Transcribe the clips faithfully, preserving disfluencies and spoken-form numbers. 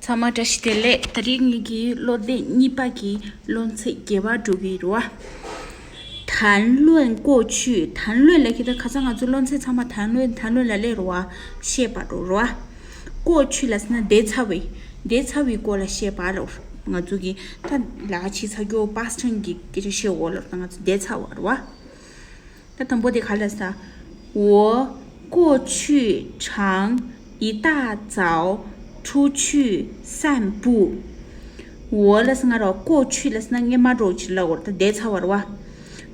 ཚང་མ་བཀྲ་ཤིས་བདེ་ལེགས། ད་རིང་ངེད་ཀྱི་སློབ་དེབ་གཉིས་པ་གི་སློབ་ཚན་བརྒྱད་པ་འགྲོ་གི་རེད་བ། 谈论过去། 谈论 ལབ་མཁན་དེ་ཁ་སང་ང་ཚོ་སློབ་ཚན་ཚང་མ་谈论谈论 ལབ་ལེ་རེད་བ། བཤད་པ་འགྲོ་རེད་བ། 过去 ལབ་ཟེར་ན་འདས་ཚར་བའི། འདས་ཚར་བའི་སྐོར་ལ་བཤད་པ་ལབ། ང་ཚོ་གི་ད་ལས་ཀ་བྱས་ཚར་རྒྱུ་past tense གི་སྐད་ཆ་བཤད་འོ་ལབ། ད་ང་ཚོ་འདས་ཚར་བ་རེད་བ། ད་དང་པོ་དེ་ག་ལ་ཟེར། 我过去常一大早出去散步། 我 ལབ་ཟེར་ན་ར། 过去 ལབ་ཟེར་ན་སྔོན་མ་འགྲོ་ཅིག་ལབ་དགོས་རེད། ད་འདས་ཚར་བ་རེད་བ།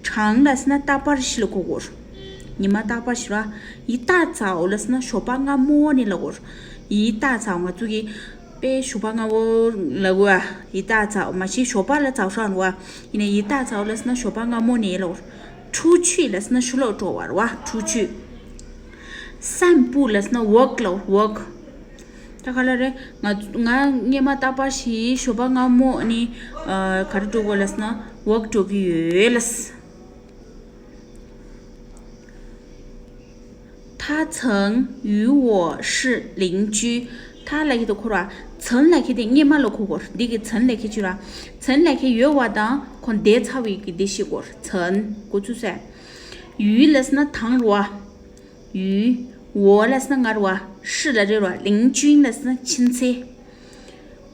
常 ལབ་ཟེར་ན་རྟག་པར་ཞིག་ལ་གོ་དགོས་རེད། ཉི་མ་རྟག་པར་ཞིག་ར། 一大早 ལབ་ཟེར་ན་ཞོགས་པ་སྔ་མོ་ནས་ལབ་དགོས་རེད། 一大早 ང་ཚོ་གི་དཔེ་ཞོགས་པ་སྔ་པོ་ལབ་དགོས་ཨ། 一大早 མ་གཞི་ཞོགས་པ་ལ་早上 རེད་བ། ཡིན་ནའི་一大早 ལབ་ཟེར་ན་ཞོགས་པ་སྔ་མོ་ནས་ལབ་དགོས་རེད། 出去 ལབ་ཟེར་ན་ཕྱི་ལོགས་འགྲོ་བ་རེད་བ། 出去། 散步 ལབ་ཟེར་ན་walk ལབ། walk། ད་ག་ལ་རེད། ང་ང་སྔོན་མ་རྟག་པར་ཞིག་ཞོགས་པ་སྔ་མོ་ནས་ཨ། ག་རེ་འགྲོ་དགོས་ལབ་ཟེར་ན་walk འགྲོ་གི་ཡོད་ལབ། 他曾与我是邻居། 他 ལབ་མཁན་དེ་གོ་ར། 曾 ལབ་མཁན་དེ་སྔོན་མ་ལ་གོ་དགོས་རེད། འདི་གི་曾 ལབ་མཁན་ཅིག་ར། 曾 ལབ་མཁན་ཡོད་པ་དང་ཁོང་འདས་ཚར་བའི་གི་འདི་ཤེས་དགོས་རེད། 曾། གོ་ཚུལ་གསལ། 与 ལབ་ཟེར་ན་དང་རེད་བ། 与། 我 ལབ་ཟེར་ན་ང་རེད་བ། 是 ལབ་རེད་བ། 邻居 ལབ་ཟེར་ན་ཁྱིམ་མཚེས།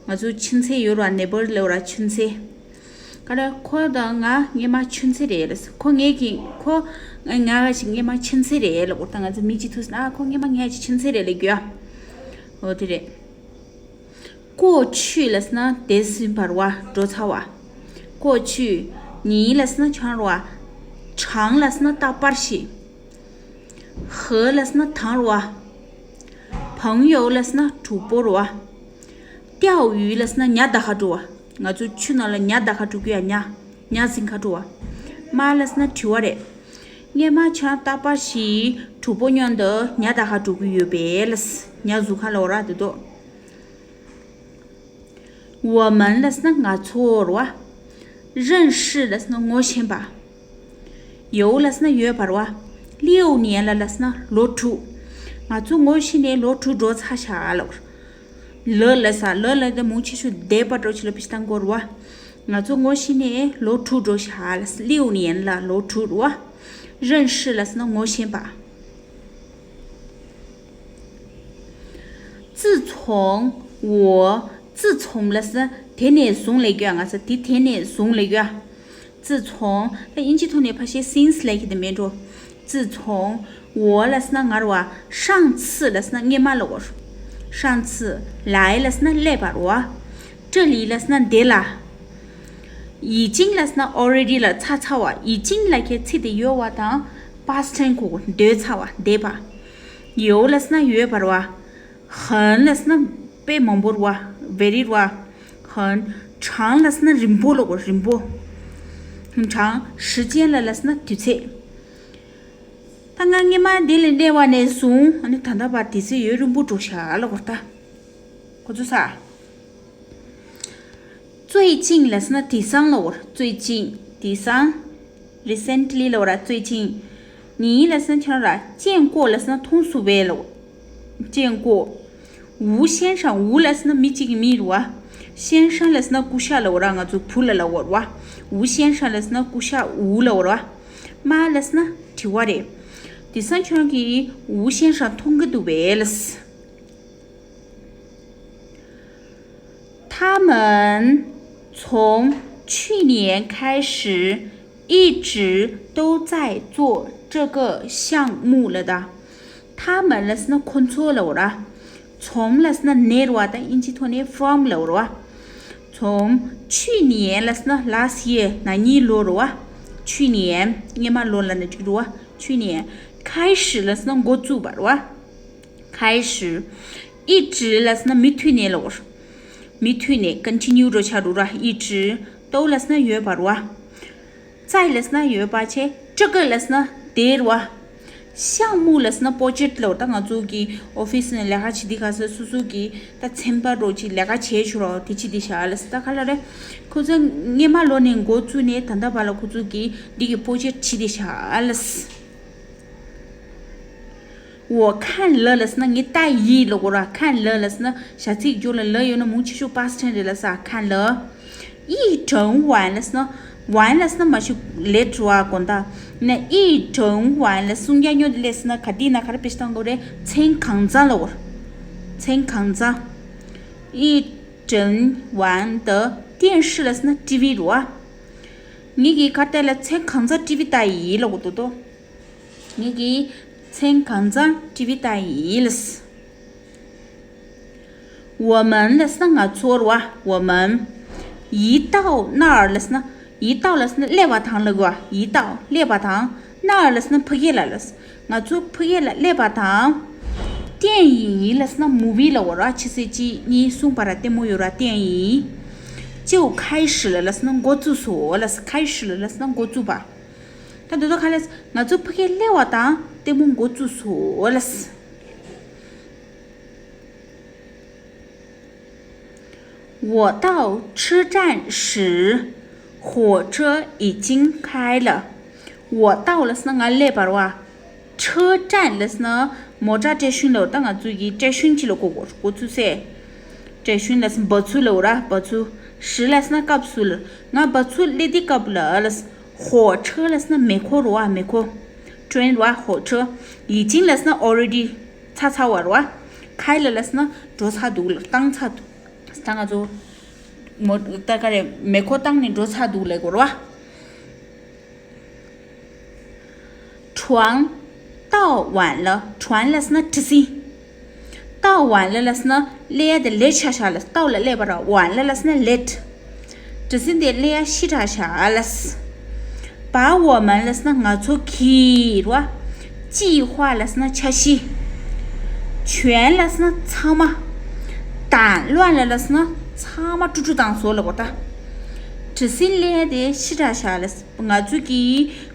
ང་ཚོ་ཁྱིམ་མཚེས་ཡོད་རེད་བ། neighbor ལབ་ར། ཁྱིམ་མཚེས། ག་རེ། ཁོ་དང་ང་སྔོན་མ་ཁྱིམ་མཚེས་རེད་ལབ། ཁོ་ངེད་ཀྱི་ཁོ་ང་ང་ཞིག་སྔོན་མ་ཁྱིམ་མཚེས་རེད་ལབ་དགོས། ད་ང་ཚོ་མི་གཅིག་ཐུག་ཟེར་ན་ཨ་ཁོ་སྔོན་མ་ངེད་ཀྱི་ཁྱིམ་མཚེས་རེད་ལབ་རྒྱུ་ཨ། འོ་དེ་རེད། 过去 ལབ་ཟེར་ན་འདས་ཟིན་པ་རེད་བ། འགྲོ་ཚར་བ། 过去། 你 ལབ་ཟེར་ན་ཁྱོད་རེད་བ། 常 ལབ་ཟེར་ན་རྟག་པར་ཞིག 和 ལབ་ཟེར་ན་དང་རེད་བ། 朋友 ལབ་ཟེར་ན་གྲོགས་པོ་རེད་བ། 钓鱼 ལབ་ཟེར་ན་ཉ་བདའ་ག་འགྲོ་བ། ང་ཚོ་ཆུ་ནང་ལ་ཉ་བདའ་ག་འགྲོ་གི་ཡ། ཉ། ཉ་འཛིན་ག་འགྲོ་བ། 吗 ལབ་ཟེར་ན་དྲི་བ་རེད། སྔོན་མ་ཁྱོད་རྟག་པར་ཞིག་གྲོགས་པོ་མཉམ་དུ་ཉ་བདའ་ག་འགྲོ་གི་ཡོད་པས་ལབ། ཉ་ཟུག་ག་ལབ་ར་དེ་དོ། 我们 ལབ་ཟེར་ན་ང་ཚོ་རེད་བ། 认识 ལབ་ཟེར་ན་ངོ་ཤེས་པ། 有 ལབ་ཟེར་ན་ཡོད་པ་རེད་བ། 六年 ལ་ལབ་ཟེར་ན་ལོ་དྲུག་ང་ཚོ་ངོ་ཤེས་ནས་ལོ་དྲུག་འགྲོ་ཚར་ཤག་ལབ། 了 ལབ་ས། 了 ལབ་དེ་མང་ཆེ་ཤོས་འདས་པ་འགྲོ་ཆེ་ལ་པི་ཤི་ཏང་གོ་རེད་བ། ང་ཚོ་ངོ་ཤེས་ནས་ལོ་དྲུག་འགྲོ་ཤག་ལབ། 六年 ལ་ལོ་དྲུག་རེད་བ། 认识 ལབ་ཟེར་ན་ངོ་ཤེས་པ། 自从我 自从 ལབ་ཟེར་ན་དེ་ནས་བཟུང་ལབ་རྒྱུ་ཨ། ང་ཚོ་དེ་དེ་ནས་བཟུང་ལབ་རྒྱུ་ཨ། 自从 ད་དབྱིན་ཇི་ཐོག་ནས་ཕལ་ཆེར་since ལབ་ཀྱི་དེ་མེད་འགྲོ། 自从 我 ལབ་ཟེར་ན་ང་རེད་བ། 上次 ལབ་ཟེར་ན་སྔོན་མ་ལབ་དགོས། 上次 来 ལབ་ཟེར་ན་སླེབས་པ་རེད་བ། 这里 ལབ་ཟེར་ན་འདི་ལ། 已经 ལབ་ཟེར་ན་already ལ་ཚར་ཚར་བ། 已经 ལབ་མཁན་ཚིག་དེ་ཡོད་པ་དང་past tense གོ་དགོས། འདས་ཚར་བ། འདས་པ། 有 ལབ་ཟེར་ན་ཡོད་པ་རེད་བ། 很 ལབ་ཟེར་ན་དཔེ་མང་པོ་རེད་བ། very རེད་བ། 很། 长 ལབ་ཟེར་ན་རིང་པོ་ལབ་དགོས། རིང་པོ། 很长། 时间 ལ་ལབ་ཟེར་ན་དུས་ཚོད། ད་ང་སྔོན་མ་འདི་ལ་སླེབས་པ་ནས་བཟུང་ཨ་ནི་ད་ལྟ་བར་དུས་ཚོད་ཡུན་རིང་པོ་འགྲོ་ཤག་ལབ་དགོས་ད། གོ་ཚོད་ས། 最近 ལབ་ཟེར་ན་དེང་སང་ལབ་དགོས། 最近། དེང་སང་། recently ལབ་ར། 最近། 你 ལབ་ཟེར་ན་ཁྱོད་ར། 见过 ལབ་ཟེར་ན་མཐོང་སོང་བས་ལབ། 见过། 吴先生། 吴 ལབ་ཟེར་ན་མི་གཅིག་གི་མིང་རེད་བ། 先生 ལབ་ཟེར་ན་སྐུ་ཞབས་ལབ་ར། ང་ཚོ་བུ་ལ་ལབ་དགོས་རེད་བ། 吴先生 ལབ་ཟེར་ན་སྐུ་ཞབས་ཝུ་ལབ་དགོས་རེད་བ། 吗 ལབ་ཟེར་ན་དྲི་བ་རེད། དེང་སང་ཁྱོད་ཀྱིས་吴先生 མཐོང་གི་འདུག་པས་ལབ། 他们从去年开始一直都在做这个项目了的。他们 ལབ་ཟེར་ན་ཁོ་ཚོ་ལབ་ར། 从 ལབ་ཟེར་ན་ནས་རེད་བ། ད་དབྱིན་ཇི་ཐོག་ནས་from ལབ་རེད་བ། 从། 去年 ལབ་ཟེར་ན་last year། ན་ནིང་ལོ་རེད་བ། 去年། སྔོན་མ་ལོ་ལབ་ན་འགྲིག་རེད་བ། 去年། 开始 ལབ་ཟེར་ན་འགོ་བཙུགས་པ་རེད་བ། 开始། 一直 ལབ་ཟེར་ན་མུ་མཐུད་ནས་ལབ་དགོས། མུ་མཐུད་ནས་continue འགྲོ་ཆགས་འགྲོ་ར། 一直། 都 ལབ་ཟེར་ན་ཡོད་པ་རེད་བ། 在 ལབ་ཟེར་ན་ཡོད་པ་བྱས། 这个 ལབ་ཟེར་ན་དེ་རེད་བ། 项目 ལབ་ཟེར་ན་project ལབ། ད་ང་ཚོ་གི་office ནས་ལས་ཀ་བྱེད་དུས་ག་ས་སོ་སོ་གི་ད་ཚན་པ་རོགས་ཅིག་ལས་ཀ་བྱས་ཆོག་རོགས་དེ་ཅི་དེ་བྱ་ལབ་ཟེར། ད་ག་ལ་རེད། ཁོ་ཚོ་སྔོན་མ་ལོ་ནས་འགོ་བཙུགས་ནས་ད་ལྟ་བར་ལ་ཁོ་ཚོ་གི་འདི་གི་project ཅི་དེ་བྱ་ལབ་ཟེར། 我看了 ལབ་སོང་ན་ངས་ལྟ་ཡི་ལབ་དགོས་ར། 看了 ལབ་སོང་ན་བྱ་ཚིག་སྦྱོར་ལ་ལ་ཡོད་ན་མང་ཆེ་ཤོས་past tense རེད་ལབ་ས། 看了། 一整晚 ལབ་སོང་ན། 晚 ལབ་སོང་ན་མ་གཞི་late རེད་བ། དགོངས་དག་ན། 一整晚 ལ་གསུང་རྒྱ་སྨྱོ་དེ་སླེབས་སོང་ན་ག་དུས་ན་ག་རེ་བེད་སྤྱོད་གཏོང་དགོས་རེད། 撑扛砸 ལབ་དགོས་ར། 撑扛砸། 一整晚的电视 ལབ་སོང་ན་TV རེད་བ། ངེད་ཀྱིས་ཁ་གཏད་ལ་撑扛砸TV ལྟ་ཡི་ལབ་དགོས་འདུག་དོ། ངེད་ཀྱིས 撑扛砸TV ལྟ་ཡི་ལབ། 我们 ལབ་སོང་ན་ང་ཚོ་རེད་བ། 我们། 一到那儿 ལབ་སོང་ན། 一到 ལབ་སོང་ན་སླེབས་པ་དང་ལབ་དགོས་བ། 一到 སླེབས་པ་དང་། 那儿 ལབ་སོང་ན་ཕ་གི་ལ་ལབ། ང་ཚོ་ཕ་གི་ལ་སླེབས་པ་དང་། 电影 ལབ་སོང་ན་movie ལབ་དགོས་རེད་བ། ཆི་སེ་གཅིག་གཉིས་གསུམ་བར་ལ་ལྟད་མོ་ཡོད་ར། 电影 就开始了 ལབ་སོང་ན་འགོ་བཙུགས་སོང་ལབ། 开始了 ལབ་སོང་ན་འགོ་བཙུགས་པ། ད་དེ་ཚོ་ག་རེ་ལབ། ང་ཚོ་ཕ་གིར་སླེབས་པ་དང་ལྟད་མོ་འགོ་བཙུགས་སོང་ལབ། 我到车站时，火车已经开了。 我到 ལབ་སོང་ན་ང་སླེབས་པ་རེད་བ། 车站 ལབ་སོང་ན་མོ་ཊ་སྟེ་ཤུན་ལབ། ད་ང་ཚོ་གི་སྟེ་ཤུན་གཅིག་ལ་གོ་དགོས། འགོ་བཙུགས་སའི་སྟེ་ཤུན་ལབ་སོང་ན་འབབ་ཚུགས་ལབ་ར། འབབ་ཚུགས། 时 ལབ་སོང་ན་སྐབས་སུ་ལ། ང་འབབ་ཚུགས་སླེབས་དུས་སྐབས་ལ་ལབ། 火车 ལབ་སོང་ན་མེ་འཁོར་རེད་བ། མེ་འཁོར། train རེད་བ། 火车། 已经 ལབ་སོང་ན་already ཚར་ཚར་བ་རེད་བ། 开了 ལབ་སོང་ན་འགྲོ་ཚར་འདུག་ལབ། བཏང་ཚར་འདུག་ད་ང་ཚོ་མོ་ད་ག་རེ་མེ་འཁོར་བཏང་ནས་འགྲོ་ཚར་འདུག་ལབ་དགོས་རེད་བ། 船到晚了། 船 ལབ་སོང་ན་གྲུ་གཟིངས། 到晚了 ལབ་སོང་ན་སླེབས་ཡ་དེ་late ཆགས་ཤག་ལབ། 到了 སླེབས་པ་རེད། 晚了 ལབ་སོང་ན་late། གྲུ་གཟིངས་དེ་སླེབས་ཡ་ཤི་དྲགས་ཤག་ལབ། 把我们 ལབ་སོང་ན་ང་ཚོ་གི་རེད་བ། 计划 ལབ་སོང་ན་འཆར་གཞི། 全 ལབ་སོང་ན་ཚང་མ། 打乱了 ལབ་སོང་ན་ཚང་མ་དཀྲུག་དཀྲུག་བཏང་སོང་ལབ་དགོས་ད། གྲུ་གཟིངས་སླེབས་ཡ་དེ་ཤི་དྲགས་ཤག་ལབ། ང་ཚོ་གི་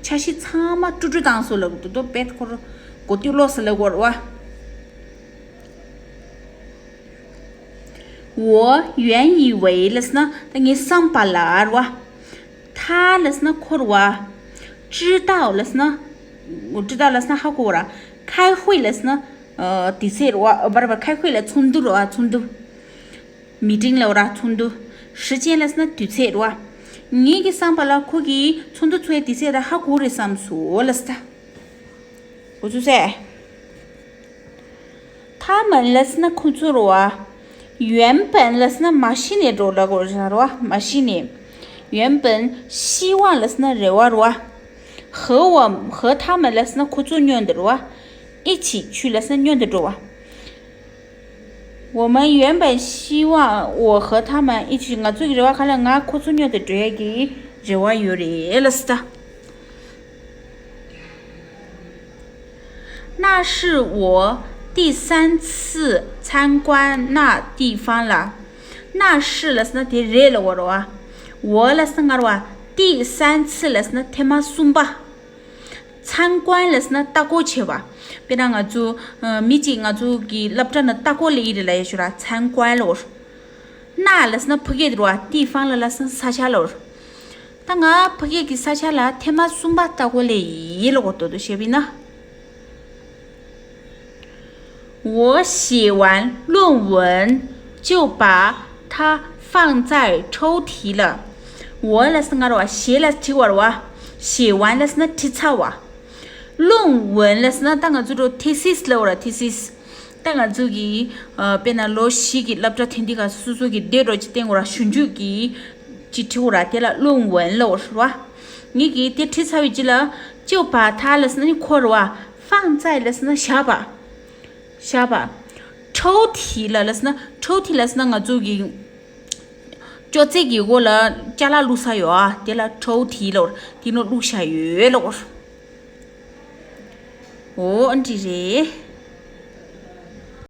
འཆར་གཞི་ཚང་མ་དཀྲུག་དཀྲུག་བཏང་སོང་ལབ་དགོས་འདུག་དོ། དཔེ་ཁོ་རང་གོ་དུས་ལོག་སོང་ལབ་དགོས་རེད་བ། 我原以为 ལབ་སོང་ན་ད་ངས་བསམ་པ་ལ་རེད་བ། 他 ལབ་སོང་ན་ཁོ་རེད་བ། 知道 ལབ་སོང་ན། 知道 ལབ་སོང་ན་ཧ་གོ་བ་ར། 开会 ལབ་སོང་ན། ཨ། དུས་ཚོད་རེད་བ། ཨ། བར་བར། 开会 ལ་ཚོགས་འདུ་རེད་བ། ཚོགས་འདུ། meeting ལབ་ར། ཚོགས་འདུ། 时间 ལབ་སོང་ན་དུས་ཚོད་རེད་བ། ངེད་ཀྱི་བསམ་པ་ལ་ཁོ་གིས་ཚོགས་འདུ་ཚོགས་ཡའི་དུས་ཚོད་ད་ཧ་གོ་རེད་བསམ་སོང་ལབ་སོང་ད། འགོ་ཚུགས་སེ། 他们 ལབ་སོང་ན་ཁོ་ཚོ་རེད་བ། 原本 ལབ་སོང་ན་མ་གཞི་ནས་འགྲོ་ལབ་དགོས་རེད་བ། མ་གཞི་ནས། 原本 希望 ལབ་སོང་ན་རེ་བ་རེད་བ། 和我 和他们 ལབ་སོང་ན་ཁོ་ཚོ་མཉམ་དུ་རེད་བ། 一起去 ལབ་སོང་ན་མཉམ་དུ་འགྲོ་བ། 我们原本希望我和他们一起 ང་ཚོ་གི་རེ་བ་ག་ལ་ང་ཁོ་ཚོ་མཉམ་དུ་འགྲོ་ཡ་གི་རེ་བ་ཡོད་རེད་ལབ་སོང་ད། 那是我第三次参观那地方了。 那是 ལབ་སོང་ན་དེ་རེད་ལབ་དགོས་རེད་བ། 我 ལབ་སོང་ན་ང་རེད་བ། 第三次 ལབ་སོང་ན་ཐེངས་མ་གསུམ་པ། 参观 ལབ་སོང་ན་ལྟ་སྐོར་བྱས་པ། དཔེར་ན་ང་ཚོ་ཨ། མི་གཅིག་ང་ཚོ་གི་སློབ་གྲྭ་ནང་ལྟ་སྐོར་སླེབས་ཡིན་རེད་ལབ་ཡ་ཞུ་ར། 参观 ལབ་དགོས། 那 ལབ་སོང་ན་ཕ་གི་རེད་བ། 地方 ལ་ལབ་སོང་ན་ས་ཆ་ལབ་དགོས། ད་ང་ཕ་གི་གི་ས་ཆ་ལ་ཐེངས་མ་གསུམ་པ་ལྟ་སྐོར་སླེབས་ཡིན་ལབ་དགོས་འདུག་དོ། བཤད་པ་ཡིན་ན། 我写完论文就把它放在抽屉了。 我 ལབ་སོང་ན་ང་རེད་བ། 写 ལབ་བྲིས་པ་རེད་བ། 写完 ལབ་སོང་ན་བྲིས་ཚར་བ། 论文 ལབ་སོང་ན་ད་ང་ཚོ་འགྲོ་thesis ལབ་དགོས་ར། thesis། ད་ང་ཚོ་གི་ཨ། དཔེར་ན་ལོ་བཞི་གི་སློབ་གྲྭ་ཐོན་དུས་སྐབས་སོ་སོ་གི་འདས་འགྲོ་ཅིག་བསྟན་དགོས་ར། ཞིབ་འཇུག་གི་ཅིག་བྲིས་དགོས་ར། དེ་ལ་论文 ལབ་དགོས་ར། ངེད་ཀྱིས་དེ་བྲིས་ཚར་བའི་རྗེས་ལ་就把它 ལབ་སོང་ན་ཁོ་རེད་བ། 放在 ལབ་སོང་ན་བཞག་པ། བཞག་པ། 抽屉 ལ་ལབ་སོང་ན། 抽屉 ལབ་སོང་ན་ང་ཚོ་གི་ཅོག་ཙེ་གི་འོག་ལ་ཅ་ལག་བླུགས་ས་ཡོད་ཨ། དེ་ལ་抽屉 ལབ་དགོས་ར། དེ་ནང་བླུགས་བཞག་ཡོད་ལབ་དགོས་ར། འོ་ཨ་འདྲ་རེད།